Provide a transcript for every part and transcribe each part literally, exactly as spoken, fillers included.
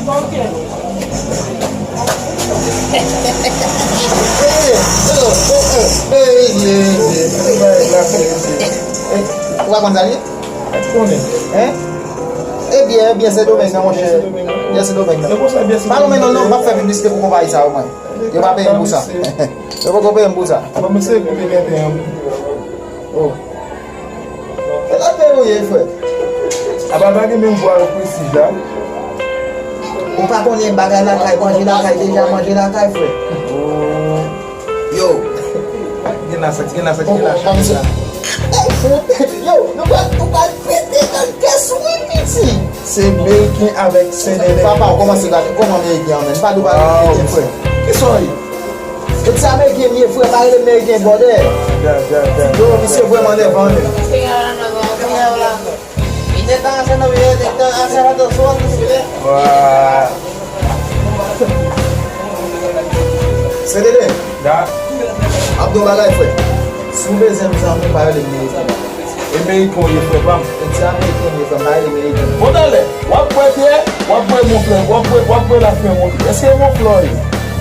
Ou pa konn sa l ye? Konnen. Hein? E byen, e byen, Sendomeng nan, monchè. Byen Sendomeng nan. Pa lonmen non, non, m ap fè piblisite pou konpayi sa yo, mwen. Yo pa peye m pou sa. Yo poko peye m pou sa. Bon, mesye, koute tenten an. Oh. E kote ou ye, frè? Apa pa gen menm vwa yo prestij la? Ou pa konnen bagay lakay, manje lakay deja, manje lakay, frè. Oh. Yo. Gen la, sa, gen la, sa, gen la, sa. Yo, nou pral, nou pral pete nan kè sou wi, piti. Se Meriken avèk Sendomeng. Papa, ou kòmanse gade, kòman Meriken an, menm? Pa di w pa Meriken, frè. Kisa w ye? E ti Ameriken m ye, frè, pa rele m Meriken, brother. Yo, misye vrèman nèvan, menm. Sendomeng. M ap di w yon bagay, frè. Si w bezwen m zanmi, pa rele m Meriken. E Meriken w ye, frè pa m? E ti Ameriken m ye, frè m, pa rele m Meriken. Bon, talè, w ap bwè byè, w ap bwè Mont Florent, w ap bwè, w ap bwè lafimen Mont Florent. Èske Mont Florent w ye?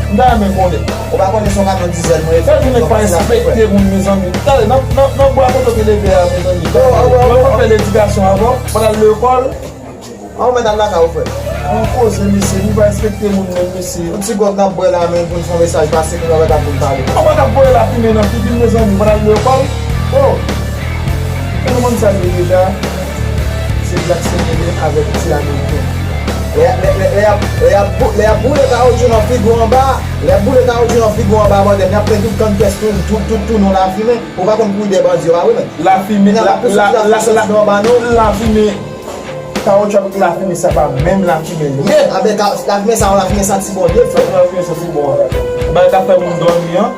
M ta renmen konnen. Ou pa konnen se yon kamyon dizèl mwen ye, frè. Gade nèg pa respekte moun, mezanmi. Talè, nan, nan, nan bwa kote w te leve a, mezanmi. Mwen pa fè ledikasyon avè w, pa t al lekòl. An, ou mèt al lakay ou, frè. Ou koze, mesye, nou pa respekte moun menm, mesye. Yon ti gwòg n ap bwè la, men pou n fè yon mesaj pase, kounye a w ap vin pale. Ou pa t ap voye lafimen nan figi m, mezanmi, ou pa t al lekòl? Oh! Fè nou konn sa l ye deja. Se Black Sendomeng avèk ti Ameriken. Lè, lè, lè, lè y ap, lè y ap bou-, lè y ap boule kawotchou nan figi w anba, lè y ap boule kawotchou nan figi w anba, bòdè, n ap plen tout kann kès, tout, tout, tout, tout nou lafimen. Ou pa konn kouri dèyè bandi yo, pa vre, men? Lafimen, la, la, la, la, lafimen. Kawotchou avèk lafimen sa pa menm lafimen ye. Anben, ka-, lafimen sa, yon lafimen santi bon vye, frè. Lafimen santi bon. Bagay k ap fè moun dòmi an.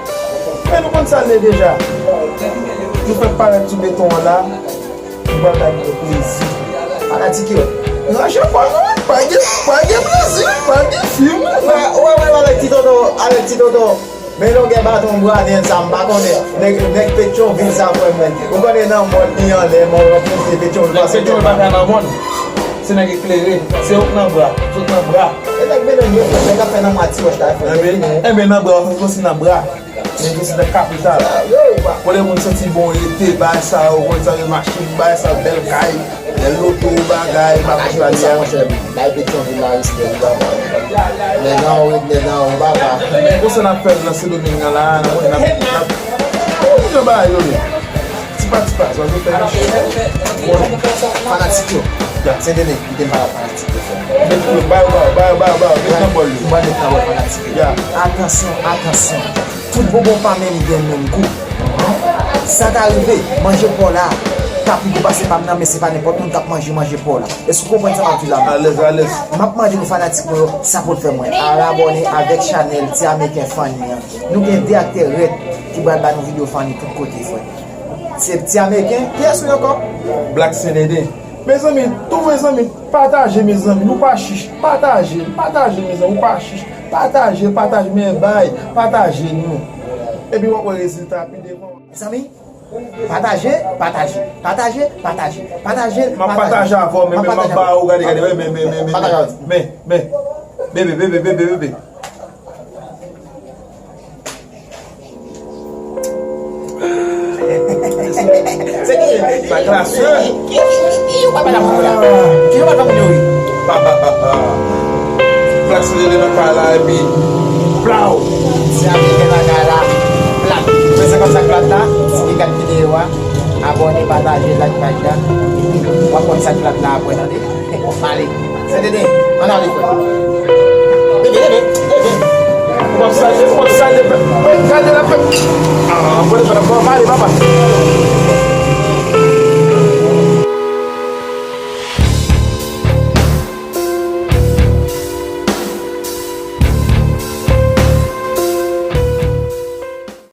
Men nou konn sa l ye deja. Nou fè parèt sou beton an la. Nou pral bay moun yo plezi. Fanatik yo. Rache kò nou, wi. Pa gen, pa gen plezi, pa gen fim. Ou wè, ou wè, ou wè, avèk ti tonton, avèk ti tonton. Men longè baton bra nèg sa, m pa konnen. Nèg, nèg Petyonvil sa, frè mwen. Ou konnen nan mòn li anlè, mòn yo poze Petyonvil pase Petyonvil pa ka nan mòn. Se nèg eklere. Se ou k nan bra. Sot nan bra. E nèg mennen yo, nèg ap fè nan mwa ti wòch la, frè. Enben, enben nan bra, ou fè konsi nan bra. Men gen se nan kapital. Kote moun santi bon rete, bay sa yo, konn sa yo machin, bay sa yo, bèl kay. Lè loto bagay, m ap di sa, monchè, bay Petyonvil la respè, wi, papa. Nèg anwo, nèg anwo, papa. Men konsa n ap fè l nan Sendomeng nan la, n ap, n ap, n ap, oh, moun yo bagay yo, men. Tipa, tipa, sa yo fè. Fanatik yo. Sendomeng, kite m pale ak fanatik yo, frè. Met yo, bay yo, bay yo, bay yo, bay yo, met nan bòl yo. Mwen met nan bòl fanatik yo. Atansyon, atansyon. Tout bonbon pa menm gen menm gou. Sa ka rive, manje pa w la ka pi gou pase pa m nan, men se pa nenpòt moun k ap manje manje pa w la. Èske w konprann sa m ap di w la? Alèz, alèz. M ap mande nou fanatik mwen yo, sa pou n fè mwen. Al abòne avèk chanèl Ti Ameriken Funny an. Nou gen de aktè rèd ki pral ba nou videyo funny tout kote, frè. Se Ti Ameriken, kiyès ou ye ankò? Black Sendomeng. Mezanmi, tou mezanmi, pataje mezanmi, nou pa chich, pataje, pataje mezanmi, ou pa chich, pataje, pataje, men bay, pataje nou. Epi w ap wè rezilta pi devan. Mezanmi, pataje, pataje, pataje, pataje, pataje, m ap pataje avè w, men, men, m ap ba ou, gade, gade, men, men, men, men, men, men, men, bebe, bebe, bebe, bebe. Se ki? Sa klasè. Ki, ki, ki, ki, ou pa pale ak moun yo la? Ki yo pa fè moun yo ri? Plas li nan kay la epi plaw. Se Ameriken nan kay la. Plat. Mwen se konsa plat la. Si ki gad videyo a, abòne, pataje, like paj la. W ap konn sa k plat la apre, tande. Pale. Sendomeng, ann ale, frè. Leve, leve, leve. Ou p ap salye, ou p ap salye pèp. Mwen gade la pèp. Ah, mwen pale, pale, pale, papa.